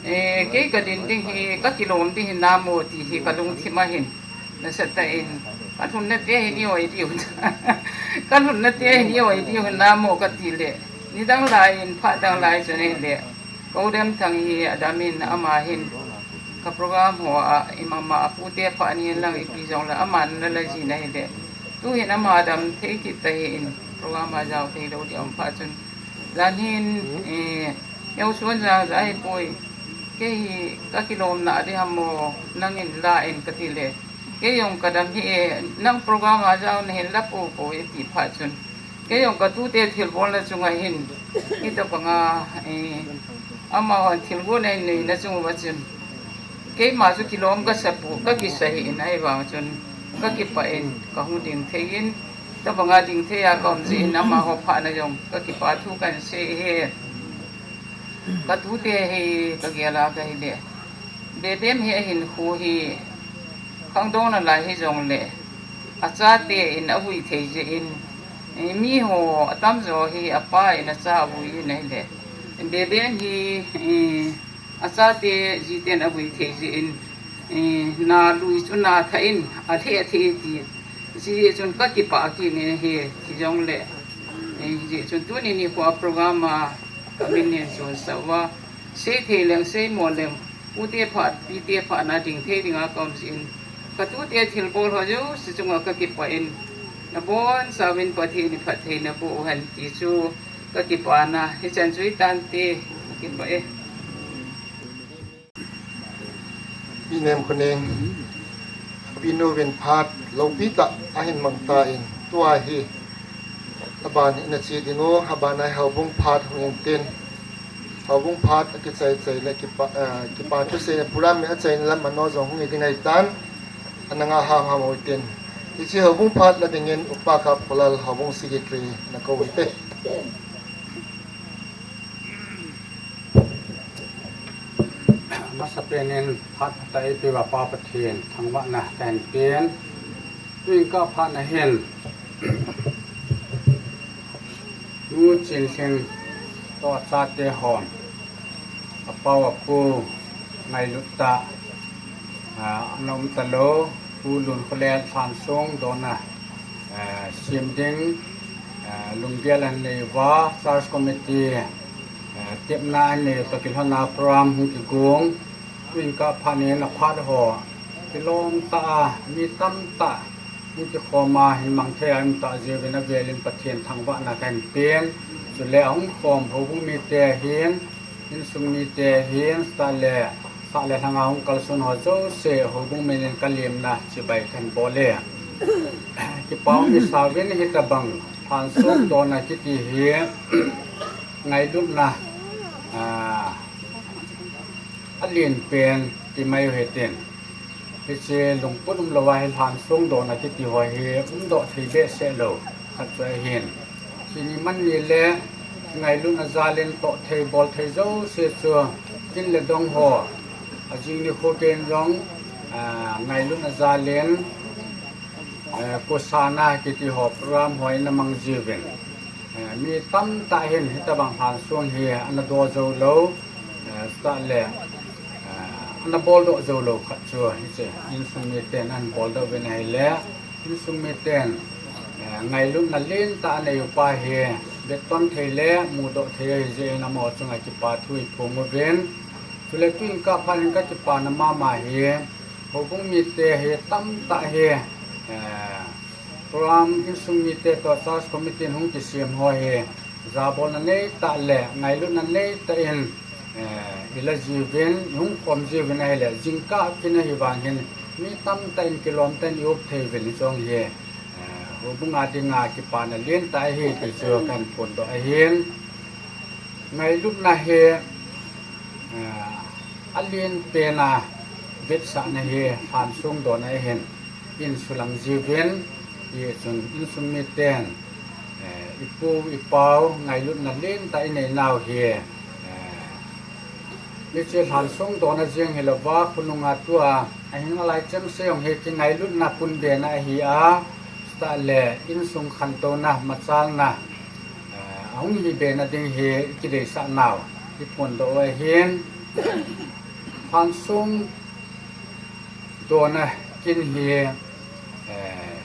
eh, kei kadin ding hi, kakilom ding hinam o ti hi kalungthim ahin, nasatah in, kalhunna te hi nei oi diu, kalhunna te hi nei oi diu hinam o kati le, nidang lai in, phat dang lai chun ahile, Pu Demthang hi adam in, ama hin ka program ho a, imama a pute phat ni lang ipi jongle, aman ana la jin ahile, tuhin ama adam thei kit tahih in, program a jao thei lou ding aum phat chun, jan hin, eh, Neo Suanjang ja ahipoi, kei hi kakilomna ding ham o, nangin la in kati le, kei jong kadam hih e, nang program a jao nahin la poupou e ati phat chun, kei jong katute thilbolna chunga hin, hitabanga, eh, amahon thilgon ahin neina chung uva chun, keima chu kilom kasa poi, kakisa hih in, ahivang chun kakipah in kahung ding thei in, tabanga ding thei a kaum jeh in amaho phatna jong kakipah thu kahin sei e. Katute hi kagel a kahile, Beben hi ahinkho hi khangdong nalai hijongle, achate in avui thei jeh in, eh, miho atamjo hi apa in acha avui in ahile, Beben hi, eh, achate jiten avui thei jeh in, eh, na lui chu na thah in alheh thei ti, hijeh chun kakipah kit in ahi, hijongle, eh, hijeh chun tuni nikho a program a kamin neichonsah uva, seithei leng seimo leng, pute phat, pite phatna ding thei dinga kaum jeh in, katute thilbol ho jouse chunga kakipah in, nabonchauvin Pathen in phattheina boh uhen ti chu kakipana, hichan chu hitante, kakipah e. Pi Nemkhonein, Pi Nuvin phat loupi tah ahin mang tan, tua hi aban ina che ding u, aban a hi houbung phat hung intin, houbung phat akichai chai le kipa, eh, kipa thusei program mi achaina lam mano jong hung hi ding ahitan, ana nga ham ham utin. Hiche houbung phat la dingin Upa Kapkholal, houbung secretary, nakou hite. Amasapen in phat phatah eipeuva Pa Pathen thangvahna kahin pen. Tuin kaphatna hin, Nu Chinlhing toh achate hon, apao apu ngailut tah, ah, ana um talou, Pu Lunkholet lhansong dona, ah, sem ding, ah, lunggel anei uva, Church Committee, ah, tepna anei toh kilhona program hung kigong. Tuin kaphatnin aphat ho kilom tah a, mi tamtah hung kikhom a, hin mang thei a um tah jeh uvin avelin Pathen thangvahna kahin pen. Chule ahung khom houbung mite hin, insung mite hin, chutah le le lhanga hung kalson ho jouse houbung minin kalemna chibai kahin bol e. Kipa um isauvin hitabang lhansong dona kiti hi ngailutna, ah, alen pen ti mai u hitin. Hiche lungput umlouva hi lhansong dona kiti ho hi umdoh thei behseh lou khat chu ahin. Chuni man nile ngailutna jalin toh thei bol thei jouse chu kin le dong ho, ajing nikho ken jong, ah, ngailutna jalin, eh, kosana kiti ho program ho ina mang jiuvin. Eh, mi tamtah hin hitabang lhansong hi ana do jou lou, eh, chutah le, eh, ana bol doh jou lou khat chu hiche insung miten ahin bol doh uvin ahile, insung miten, eh, ngailutna lentah anei upa hi vetton thei le mudoh thei ahijeh in amaho chunga kipa thu iphong uvin. Chule tuin kaphat in kakipana mama hi houbung mite hi tamtah hi, eh, program insung mite toh church committee in hung kisem ho hi jabolna neitah le ngailutna neitah in, eh, ila jiuvin, ihung khom jiuvin ahile, jingkah kin ahivang hin mi tamtah in kilom tah in i-up thei uvin hiche jong hi, eh, houbung a dinga kipana lentah ahi ti chu kahin phondoh ahin. Ngailutna hi, eh, alen pena vetsahna hi lhansong dona ahin, insulang jiuvin, hichun insung miten, eh, ipu ipau ngailutna lentah inei nau hi, eh, hiche lhansong dona jeng hilouva khonunga tua ahin alai chengse jong hi kingailutna punbena ahi a, chutah le insung khantouna machalna, eh, ahung hibena ding hi ikideisah nau iphondoh u ahin. Lhansong dona kin hi, eh,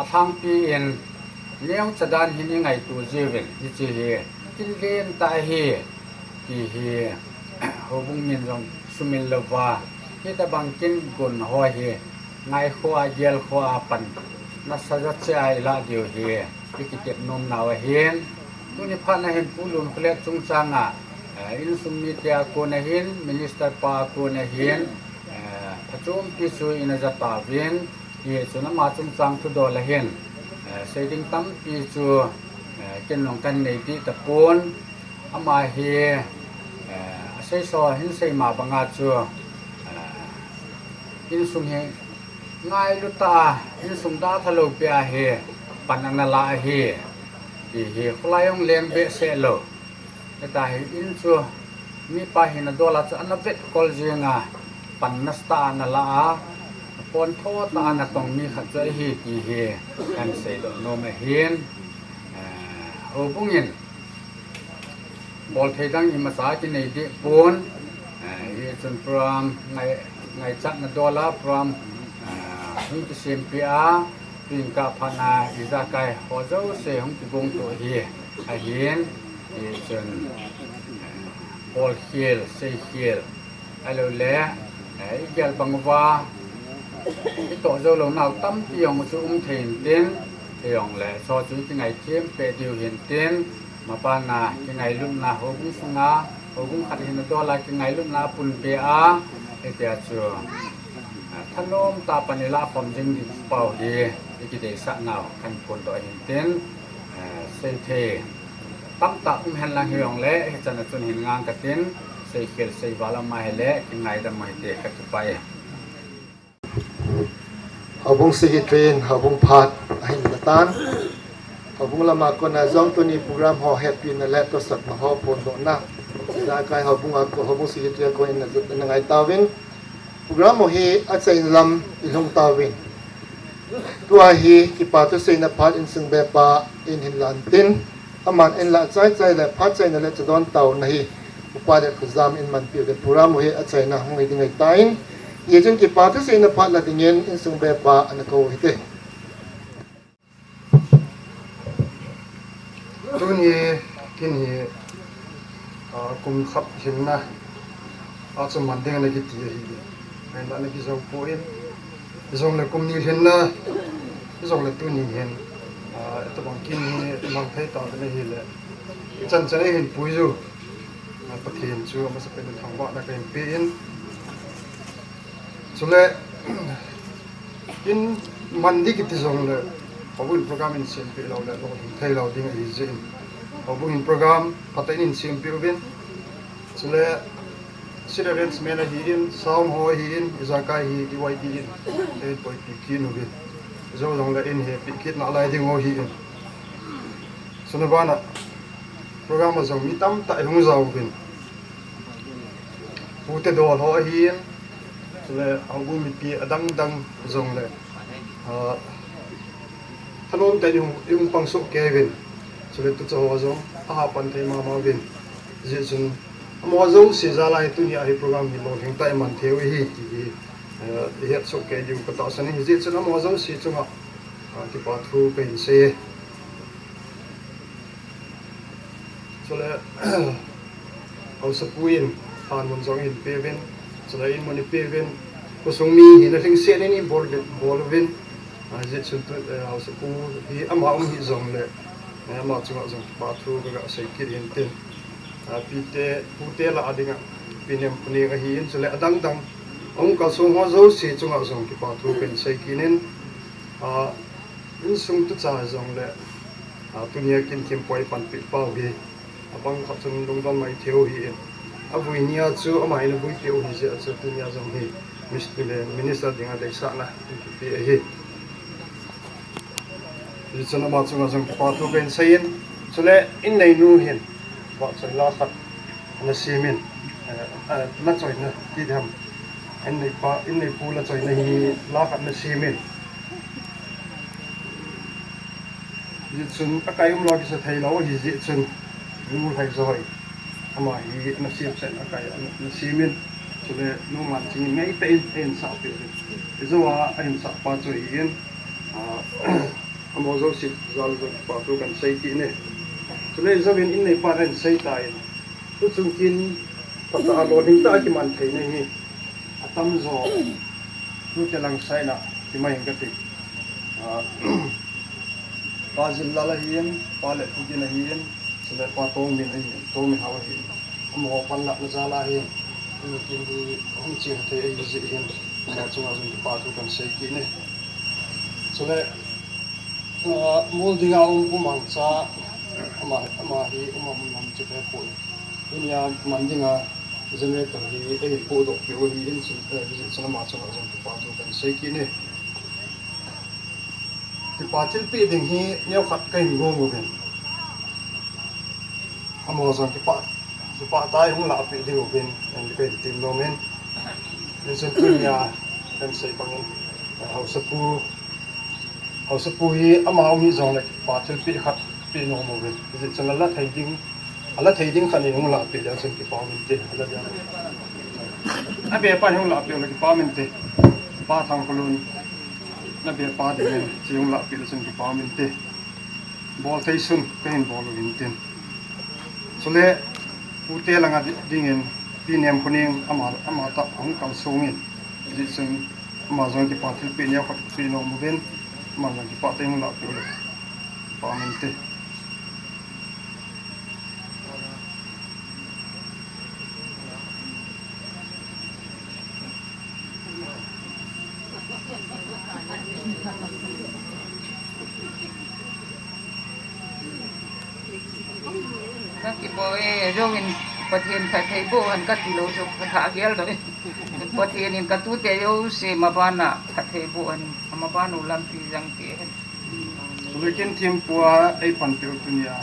alhangpi in neocha dan hin ingaito jiuvin hiche hi kin lentah ahi ti hi houbung min jong sumil louva hitabang kin gon ho hi ngaikhoa gelkhoa pan nasa jocheh a ilah diu hi ikitep nom nau ahin. Tuni phatna hin Pu Lunkholet chungchanga, eh, insung mite a kona hin, minister pa a kona hin, eh, phachompi chu ina ja tauvin, hichun ama chungchang thudol a hin, eh, sei ding tampi chu, eh, ken jong kahin nei dih tapon, ama hi, eh, aseiso hin sei ma banga chu, eh, insung hi ngailu tah a, insung dalha lou pia hi pan ana la ahi, ti hi kholai jong leng behseh lou. Hita hi in chu mipa hina dol a chu ana vetkol jeng a, pan nasa tah a ana la a, pontho tah a ana tong mi khat chu ahi ti hi kahin seidoh nom ahin, eh, houbung in bolthei dang imacha kinei deh pon, eh, hichun program ngai, ngaichatna dol a program, eh, hung kisempeh a, tuin kaphat a ijakai ho jouse hung kigongto hi ahin, hichun, eh, bolkhel, seikhel, ahiloule, eh, igel bang uva itoh jou lou nau tampi jong chu um thei intin, hijongle chu chu ikingaithem peh diu hintin, mabana kingailutna houbung sunga, houbung khat hina dol a kingailutna apunpeh a, hitia chu, ah, thanom tah a pan ilah khom jing ding pau hi ikideisah nau kahin phondoh ahintin, eh, seithei tamtah um henlang hijongle hichan a chun hin ngang katin, seikhel seival ama hile kingaidam u hite, kakipah e. Houbung Secretary in houbung phat ahin natan. Houbung lama kona jong tuni program ho hepina le tosotna ho phondohna ijakai houbung a ko, houbung Secretary a kon in ana, ana ngai tauvin. Program ho hi achaina lam ilhung tauvin. Tua hi kipa thuseina phat insung bepa in hin lan tin, aman in lah chaichai le phat chaina le chadon taona hi upa le khojam in manpeh uvin, program ho hi achaina hung hi ding ahitan, hichun kipa thuseina phat la dingin insung bepa ana kou hite. Tuni kin hi, ah, kum khat lhinna a chu man ding ana kiti ahi. Ahinla ana kijou poi. Hijongle kum ni lhinna, hijongle tuni hin, ah, itobang kin hi mang thei tauvin ahile, chan chan a hin puiju, ah, Pathen chu amasapen in thangvahna kahin pe in. Chule, in man ding kiti jongle, houbung in program in sempeh loule, lolhing thei lou ding ahi jeh in. Houbung in program phatah in sempeh uvin. Chule, seat arrangement ahin, sound ho ahin, ijakai hi D Y D in, eiboipi kit uvin. Jou jongle in hepi kit nalai ding ho ahin. Chuna bana, program a jong mi tamtah ihung jauvin. Pute dol ho ahin, chule houbung mipi adang dang jongle, ah, thanom tah in ihung, ihung pang soh kei uvin. Chule tucha ho jong, aha pan thei mama uvin. Hijeh chun, amaho jouse jal a hi tunia hi program hi lolhing tah a iman thei u ahi, ti hi, eh, ihet soh kei diu katahsan in. Hijeh chun amaho jouse chunga, ah, kipa thu kahin sei e. Chule, haosapu in, thanmun jong ihin peuvin, chule in mun ipeuvin, khosung mi hina lhingset in ibol uvin, bol uvin, ah, hijeh chun tu, eh, haosapu hi ama um hih jongle, eh, ama chunga jong kipa thu kaga sei kit in tin. Ah, pite, pute lah a dinga, Pi Nemkhoneng ahin, chule adang dang, ahung kalsong ho jouse chunga jong kipa thu kahin sei kit in, ah, insung tucha jongle, ah, tunia kin thempu a ipanpi pau hi, abang khat chun lungdon mai thei u ahin. Avui nia chu ama hin avuipi u ahi jeh a chu tunia jong hi mis-, minister dinga deisahna kipe ahi. Hichun ama chunga jong kipa thu kahin sei in, chule inneinu hin vahchoi la khat ana sem in, eh, eh, lachoina ti diham, inneipa, inneipu lachoina hi la khat ana sem in. Hijeh chun akai umlou kisa thei lou ahi jeh chun, Nu Lhaijoi, ama hi ana sem sah in akai ana, ana sem in, chule Nu Manching in ngeitah in ahin sahpeh uvin. Ijou a ahin sahpa chu ahin, ah, amaho jouse jal a jong kipa thu kahin sei kit e. Chule ijouvin inneipan ahin sei tan, tuchung kin phatah a lolhing tah a kiman theina hi atamjo tute lang side a kimai in kati. Ah, Pa Jillal ahin, Pa Letthugin ahin, chule Pa Tongmin ahin, Tongminhao ahin. Amaho panlahna jal a hin, tuni kin hi hung ching thei ahi jeh hin, ama chunga jong kipa thu kahin sei kit e. Chule, ah, Mual dinga um, U Mangcha, ama, ama hi um am um am chu kahepoi. Tunia man dinga generator hi eihin pohdoh peh u ahin, chun, eh, hijeh chun ama chunga jong kipa thu kahin sei kit e. Kipa thilpeh ding hi neokhat kahin gong uvin. Amaho jong kipah, kipah tah a ihung lahpeh diuvin, kahin tem nom in. Hijeh chun tunia kahin sei bangin, eh, haosapu, haosapu hi ama um hih jongle kipa thilpeh khat peh nom uvin. Hijeh chun ala thei ding, ala thei ding khat in hung lahpeh leu chun kipa um inte, ala dia. Abepa in hung lahpeh u le kipa um inte. Pa Thangkholun, nabepa dingin, chu hung lahpeh leu chun kipa um inte. Bol thei sun kahin bol u hintin. Chule, pute langa di-, dingin, Pi Nemkhoneng ama, ama tah ahung kalsong in. Hijeh chun, ama jong kipa thilpeh neokhat peh nom uvin, ama jong kipah tah in hung lahpeh u le kipa um inte. Kakibol e, jouvin Pathen phatthei boh hen kati lou chu, katha gel doh e. Pathen in katute jouse mabana phatthei boh hen, amabana lampi jang te hen. Chule kin thempu a eipanpiu tunia,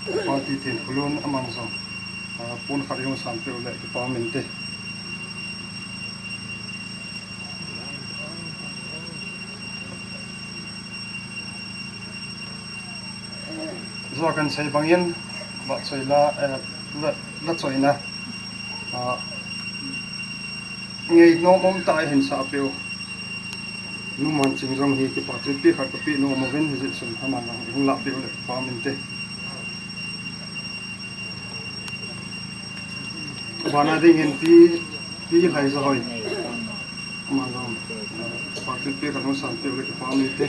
Pa Tithenkhulun aman jong, ah, pon khat ihung sanpiu le kipa um inte. Jou a kahin sei bangin, vahchoi la, eh, la, lachoina, ah, ngeinom um tah a eihin sahpiu. Nu Manching jong hi kipa thilpeh khat kapeh nom uvin, hijeh chun aman jong ihung lahpeh u le kipa um inte. Bana dingin Pi, Pi Lhaijahoi. Aman jong, eh, kipa thilpeh khat hung sanpeh u le kipa um inte.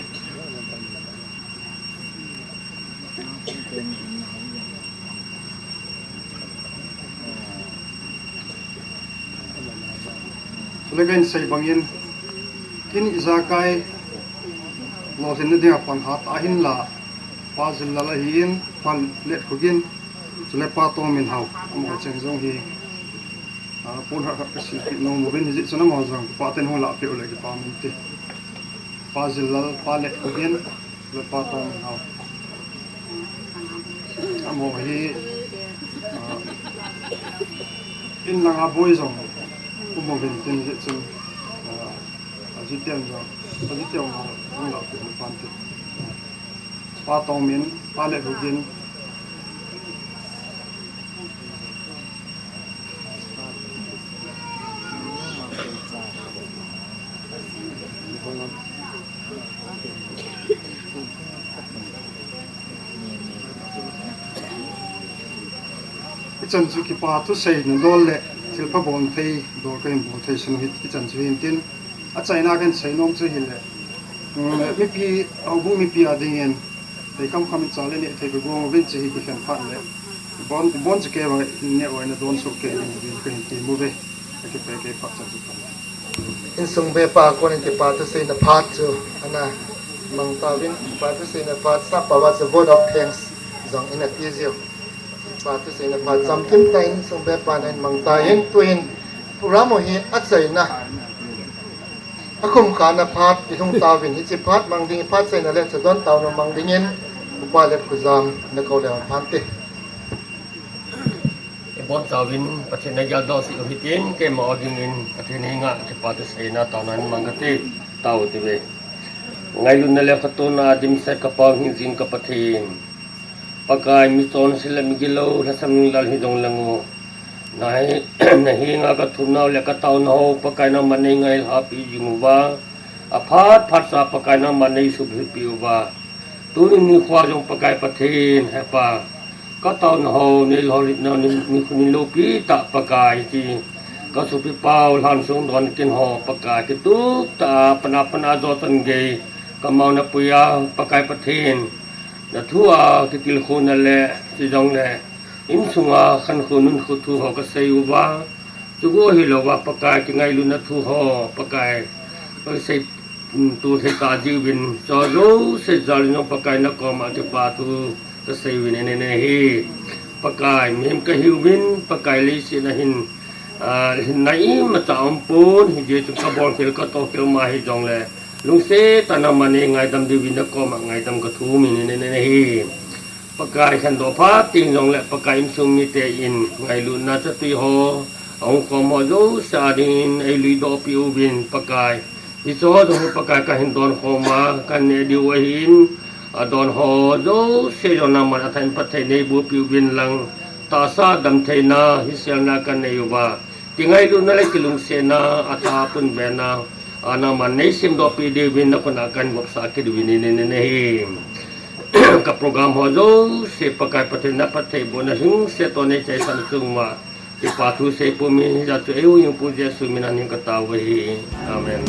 Le kahin sei bangin, kei ijakai lolhinna dinga pang hatah ahinla, Pa Jillal ahin, Pa Letkhogen, chule Pa Tongminhao, amaho cheng jong hi, ah, pon khat khat kaseipeh nom uvin, hijeh chun amaho jong kipah tah in hung lahpeh uleh kipah um inte. Pa Jillal, Pa Letkhogen, le Pa Tongminhao. Amaho hi, ah, in langa boi jong um uvin tin, hijeh chun, ah, ajiteng jong, ajiteng jong hung lahpeh u hite. Pa Tongmin, Pa Letkhogen. Hichan chu kipa thu seina dol le thilpha bol thei dol kahin bol thei sun hi hichan chu hintin, achaina kahin sei nom chu hile, um, mipi, houbung mipi a dingin, thei khamkham in cha le neh thei kagong uvin chu hi kikhen phat le, bon, bon chu keima neh uva na don soh kei uvin kahin ti uve, akipah kei phat chan chu kan. Insung bepa a konin kipa thu seina phat chu ana mang tauvin, kipa thu seina phat sap a chu vote of thanks jong ina ti jiu. Kipa thu seina phat chamkim tah in insung bepa in ahin mang tan, tuhin program u hi achaina, akhumkhana phat ilhung tauvin, hiche phat mang ding, phat seina le chadon taona mang dingin, Upa Letkhogen na kou le phante. Ibon chauvin Pathen na geldoh seh u hitin, keima a dingin Pathen henga kipa thu seina taona in mang kate, tao ute ve. Ngailutna le khatona dimset kapang hingjing ka Pathen. Pakai, michonse le migilou lhasam ning lal hijong leng o, nahi, nahenga kathumnau le kataonau Pakai nangman neingailhahpi jing uva, aphat phatcha Pakai nangman neisubitpi uva, tuni nikhoa jong Pakai Pathen hepa, kataonau neilolhinna nikho nin loupi tah Pakai ti, kasopi pau lhansong don kin ho Pakai, kitup tah a pana pana jo chan gei kamau napui a Pakai Pathen, nathu a kitilkhouna le, chujongle insunga khankho nunkho thu ho kasei uva, chugo hilouva Pakai kingailutna thu ho Pakai, kasei, um, to thei ta jiuvin, chu jouse jal in jong Pakai nakoma kipa thu kasei uvin ene ne hi. Pakai, mihem kahiuvin, Pakai leiset a hin, ah, hinna imacha aumpon, hijeh chun kabol khel, kato khel ma hijongle, lungset tah a nangman neingaidam diuvin nakoma ngaidam kathum in ene ne hi. Pakai khandoh phat teng jongle Pakai insung mite in ngailutna chatui ho, ahung khom ho jouse a dingin eiluidohpi uvin Pakai. Hiche ho jong hi Pakai kahin don khom a, kaneh diu ahin, adon ho jouse jong nangman athah in phatthei neibohpi uvin lang, tahsa damtheina, hiselna kanei uva, kingailutna le kilungsetna, atha pun bena, a nangman neisemdohpi diuvin nakhut a kahin vopsah kit uvin ene ne hi. Ka program ho jouse Pakai Pathen na phattheibohna lhingset toh neichaisan sung uva, kipa thu seipum in, hijeh chun eihuhhingpu Jesu min a hin katao ahi. Amen.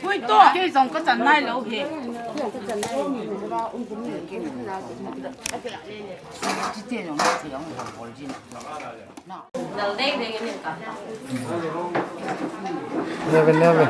Hui to, kei jong ka chan nai lou hi. Chi te jong na te jong ka bol jin. Neve, neve.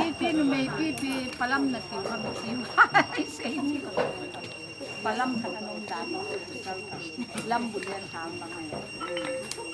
Ipi numei pi pi palam na tiu ham tiu. Sei ni. Palam khat anom dan. Lam bu lian hang bang ai.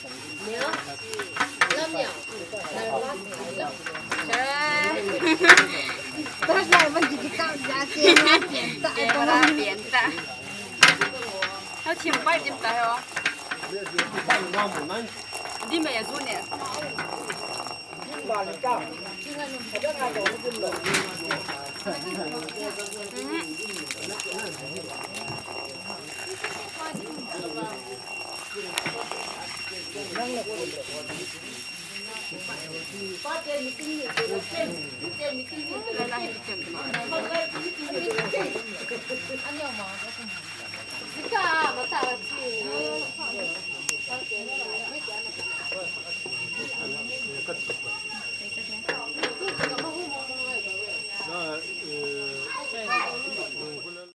Camera pian ta. Hao thim pai dim ta ho. Dim mai a zu ne.